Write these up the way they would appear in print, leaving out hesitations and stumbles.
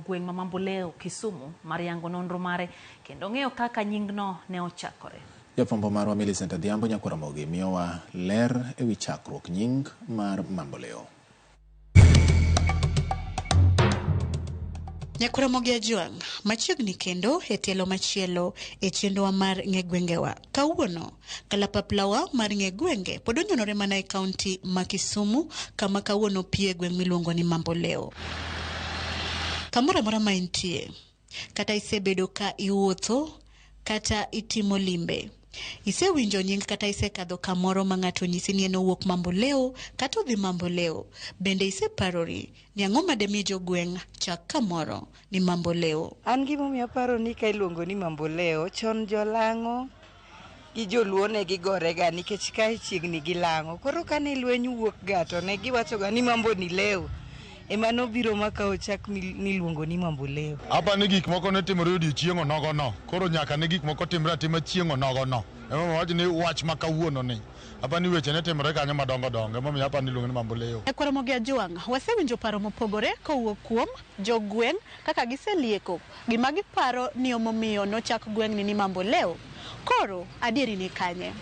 gweng' ma Mamboleo, Kisumu mar yango nonro mare kendo ng'eyo kaka nyingno ne ochakore. Jafwambo marwa Millicent Adhiambo Nyakwaramogi miyowa ler ewi chakruok nying mar Mamboleo. Nyakwaramogi Ajwang', machiegni kendo e tielo machielo e chenrowa mar ng'e gwengewa. Kawuono, kalapaplawa mar ng'e gwenge pod onyonore mana e kaunti ma Kisumu kama kawuono pie gweng' miluongo ni Mamboleo. Kamoro amora ma intie, kata isebedo ka iwuotho kata itimo limbe, isewinjo nying kata isekadho kamoro ma ng'ato onyisi ni en owuok Mamboleo kata odhi Mamboleo. Bende iseparori ni ang'o ma demi jogweng' chak kamoro ni Mamboleo? An gimomiyo aparo ni ka iluongo ni Mamboleo, chon jolang'o gi joluo ne gigorega nikech kae chiegni gi lang'o. Koro kane lweny wuok ga to ne giwacho ga ni mambo ni leo. Ema nobiro ma ka ochak miluongo ni Mamboleo. Apa ni gik moko ne timore odiochieng' onogono. Koro nyaka ne gik moko timre atima chieng' onogono. Emomiyo wach ni wach ma kawuono ni. Apa ni weche ne timore kanyo madongo dongo. Emomiyo apa ni iluongo ni Mamboleo. Nyakwaramogi Ajwang', wasewinjo paro mopogore kowuok kuom jogweng' kaka giselieko gima giparo ni omomiyo nochak gweng'ni ni Mamboleo. Koro adieri ni kanye?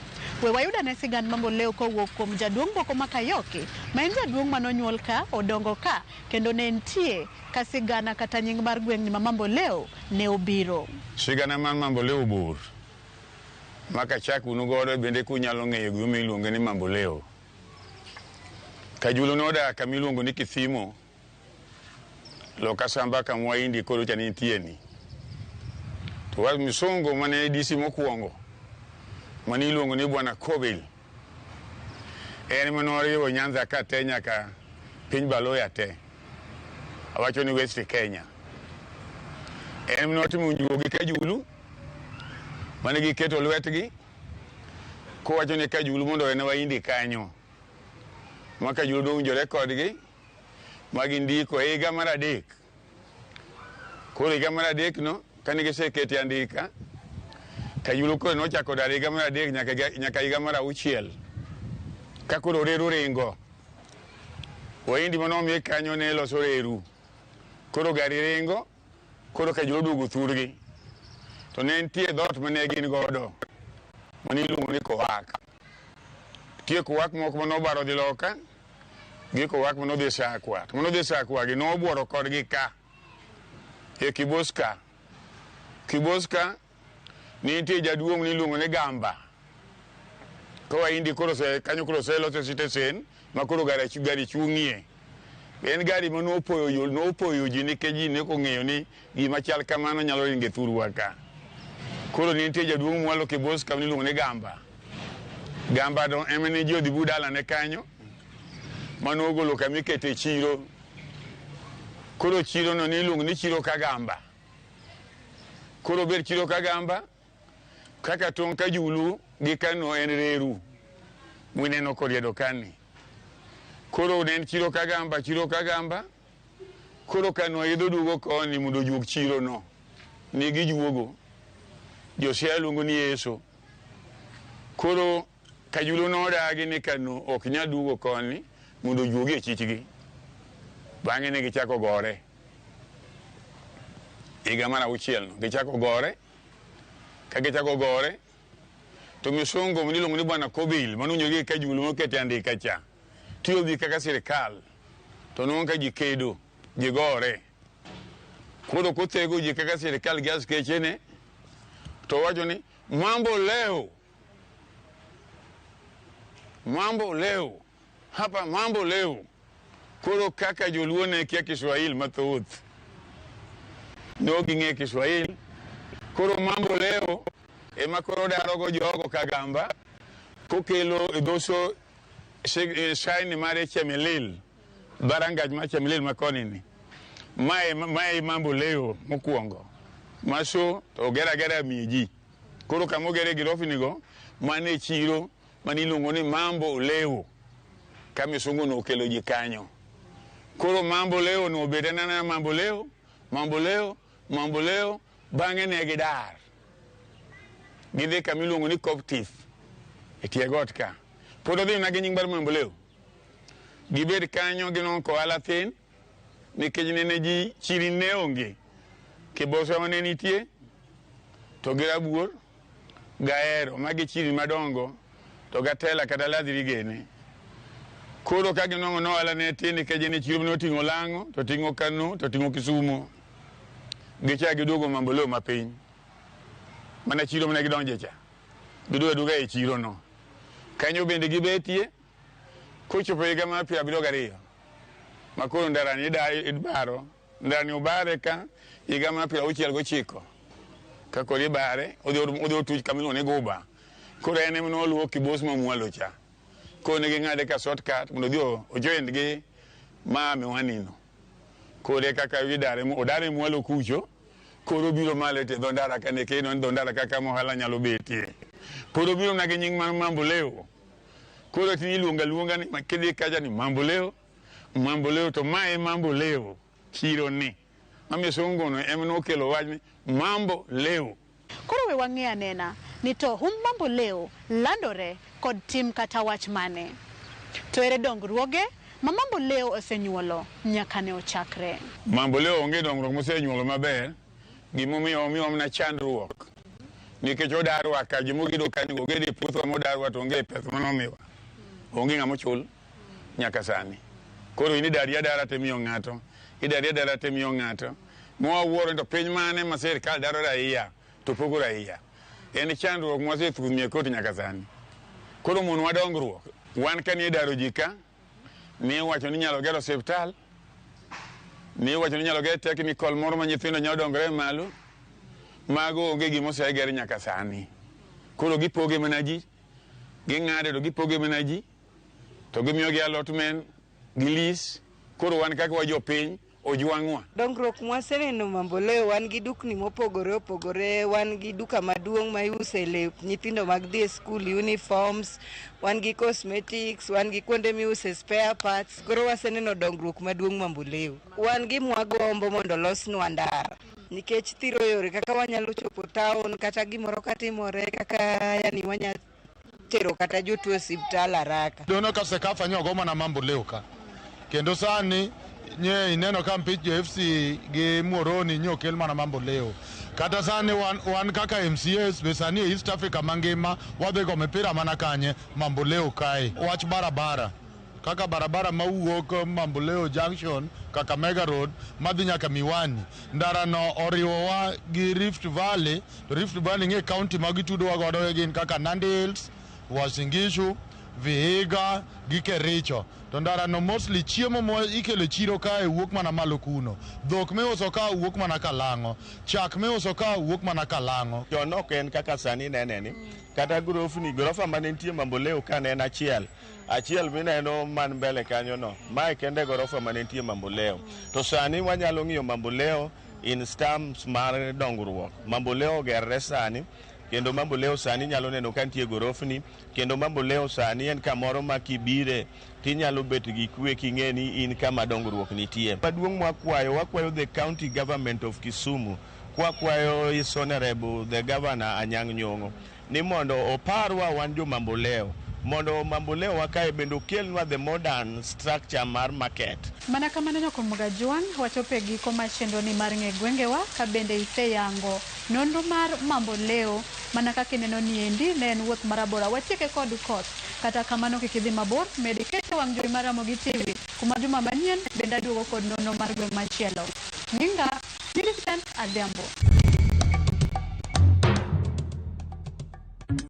We wayud ane sigand Mamboleo kowuok kuom jaduong' Boko Makayoki, ma en jaduong' manonyuol ka, odongo ka, kendo ne entie ka sigana kata nying mar gweng'ni ma Mamboleo ne obiro. Sigana mar Mamboleo bor ma kachak unu godo bende kunyalo ng'eyo gimomiyo iluonge ni Mamboleo. Kajulu nodak kama iluongo ni Kithimo, loka samba kama Wahindi koro cha nitie ni. To wa misungu mane DC mokwongo mane iluongo ni Bwana Kobil en ema noriwo Nyanza ka te nyaka piny Baluya te. Awacho ni West Kenya. En ema notimo winjruok gi Kajulu mane giketo lwetgi kowacho ni Kajulu mondo owene Wahindi kanyo. Ma Kajulu nowinjore kodgi ma gindiko e higa mar adek. Koro higa mar adek no kane gisekete andika, Kajulu koro nochako dar higa mar adek nyaka higa mar auchiel. Ka koro reru ringo. Wahindi mane omi kanyo ne loso reru. Koro gari ringo, koro Kajulu oduogo thurgi. To ne nitie dhoot mane gin godo mane iluongo ni Kowak. Nitie Kowak moko mane obaro odhi loka, gi Kowak mane odhi Sakwa. To mane odhi Sakwa gi nobuoro kodgi ka e Kiboska. Kiboska nitie jaduong' niluongo ni Gamba. Ka Wahindi koro ose kanyo koro oseloso sitesen ma koro gari chung'ie. En gari ma nopoyo nopoyo ji nikech ji ne ok ong'eyo ni gima chal kamano nyalo ringo e thurwa ka. Koro ne nitie jaduong' mwalo Kiboska miluongo ni Gamba. Gamba no ema ne ji odhi bu dalane kanyo manogolo kama ikete chiro. Koro chiro no niluongo ni chiro Kagamba. Koro obet chiro Kagamba kaka tong' Kajulu gi Kano en reru mineno koriedo kani. Koro ne en chiro Kagamba, chiro Kagamba. Koro Kano idho duogo koni mondo ojuog chiro no. Ne gijuogo. Jo Siaya luongo ni Yeso. Koro Kajulu nodagi ni Kano ok nyal duogo koni mondo ojuogi e chichgi. Bang'e ne gichako gore. Higa mar auchiel no gichako gore. Ka gichako gore, to misungu miluongo ni Bwana Kobil manowinjore gi Kajulu mokete andika cha tiyo gi kaka sirikal to nwang'o ka ji kedo, ji gore. Koro kothego ji kaka sirikal gi askechene to owacho ni mambo leo, mambo leo, hapa mambo leo. Koro kaka joluo ne kia Kiswahili mathoth, ne ok ging'e Kiswahili. Koro mambo leo ema koro darogo jogo Kagamba kokelo e dhoso sign mare Chemelil, barangach mar Chemelil ma koni ni. Mae mambo leo mokwongo. Maso to oger agera miye ji. Koro kama ogere girofni go, mano e chiro mane iluongo ni mambo leo ka misungu no okelo ji kanyo. Koro mambo leo no obet anena mambo leo, mambo leo, mambo leo, bang'e ne gidar. Gidhi kama iluongo ni Koptif e tie got ka. Pod odhi mana gi nying mar mambo leo. Gibed kanyo ginwang'o ka ohala thin, Nikech nene ji chiri ne onge. Kiboswa mane nitie to gi Rabuor Gaero magi chiri madongo to Gatela kata Ladhiri gene. Koro ka ginwang'o ni ohala ne tin nikech en e chiro mane oting'o Lang'o to ting'o Kano to ting'o Kisumo. Gichak giduogo Mamboleo mapiny. Mana chiro mane gidonje cha. Giduogo aduoga e chiro no. Kanyo bende gibetie kochopo higa mar 72 ma koro ndarani ibaro. Ndarani obare ka higa mar 69 ka koro ibare odhi odhi otuch kama iluongo ni Guba. Koro en ema noluwo Kibos ma mwalo cha. Koro ne ging'ade ka short cut mondo odhi ojoin gi ma Miwani no. Koro e kaka idare odare mwalo kucho koro obiro malo e tie dho ndara ka nikech ineno ni dho ndara ka kama ohala nyalo betie. Pod obiro mana gi nying mar Mamboleo. Koro tinde iluongo aluonga ni kidhi kacha ni Mamboleo, Mamboleo to ma e Mamboleo chiro ni. Ma misungu no ema nokelo wach ni Mambo Leo. Koro we wang'e anena ni to humb Mamboleo landore kod tim kata wach mane? To ere dongruoge ma Mamboleo osenyuolo nyaka ne ochakre? Mamboleo onge dongruok mosenyuolo maber, gimomiyo omiyowa mana chandruok nikech odarwa ka jomogedo kanyo ogedo e puothwa modarwa to onge pesa manomiwa. Onge ng'ama ochul nyaka sani. Koro in idari adara timiyo ng'ato, idari adara timiyo ng'ato. Mwawuoro ni to piny mane ma sirkal daro raia to pogo raia. En chandruok mwasethumie e kot nyaka sani. Koro monwa dongruok. Wan kane idaro ji ka, ne iwacho ni inyalo ger osiptal, ne iwacho ni inyalo ger technical moro ma nyithindo nyalo dongore malo. Mago onge gima oseger nyaka sani. Koro gipoge mana ji, ging'ade to gipoge mana ji, to gimiyogi allotment gi lease. Koro wan kaka wajopiny, ojwang'wa. Dongruok mwaseneno Mamboleo, wan gi dukni mopogore opogore, wan gi duka maduong' ma iuse lep nyithindo mag dhi e skul, uniforms, wan gi cosmetics, wan gi kuonde miuse spare parts. Koro waseneno dongruok maduong' Mamboleo. Wan gi mwagombo mondo olosnwa ndara nikech thiro yore kaka wanyalo chopo town kata gimoro katimore kaka yani wanya tero kata jotuo e osiptal haraka. Dono ka Sekafa nyo ogo mana Mamboleo ka. Kendo sani nye ineno ka mpich jo FC gi Muhoroni nyo okel mana Mamboleo. Kata sani wan, wan kaka MCAs be sani e East Africa mangima wadhi go mipira mana kanye Mamboleo kae. Wach barabara kaka barabara mawuok Mamboleo Junction, Kakamega Road madhi nyaka Miwani. Ndara no oriwowa gi Rift Valley, to Rift Valley ng'e county ma gitudowa godo gin kaka Nandi Hills, Uasin Gishu, Vihiga gi Kericho. To ndara no mostly chiemo ma ikelo e chiro kae wuok mana malo kuno. Dhok miuso ka wuok mana Kalang'o. Chak miuso ka wuok mana Kalang'o. Chon ok en kaka sani inene ni. Kata gorofni, gorofa mane nitie Mamboleo ka ne en achiel. Achiel mineno man mbele kanyo no, mae kende e gorofa mane nitie Mamboleo. To sani wanyalo ng'iyo Mamboleo in terms mar dongruok. Mamboleo ogerre sani, kendo Mamboleo sani nyalo neno ka nitie gorofni, kendo Mamboleo sani en kamoro ma kibire tinyalo bet gi kwe king'e ni in kama dongruok nitie. Maduong' mwakwayo, wakwayo the county government of Kisumu, kwakwayo His Honorable the Governor Anyang' Nyong'o ni mondo oparwa wan jo Mamboleo mondo Mamboleo wa kae bende okelnwa the modern structure mar market. Mana kamano Nyakomoga Jwang', wachopo e giko mar chenroni mar Ng'e Gwengewa ka bende iseyango nonro mar Mamboleo mana kaka ineno niendi ne en wuoth marabora watieke kod koth. Kata kamano kik idhi mabor, med ikete wang' jowi mar Ramogi TV kuma juma manyien bende aduogo kod nonro mar gweng' machielo. Nyinga Millicent Adhiambo.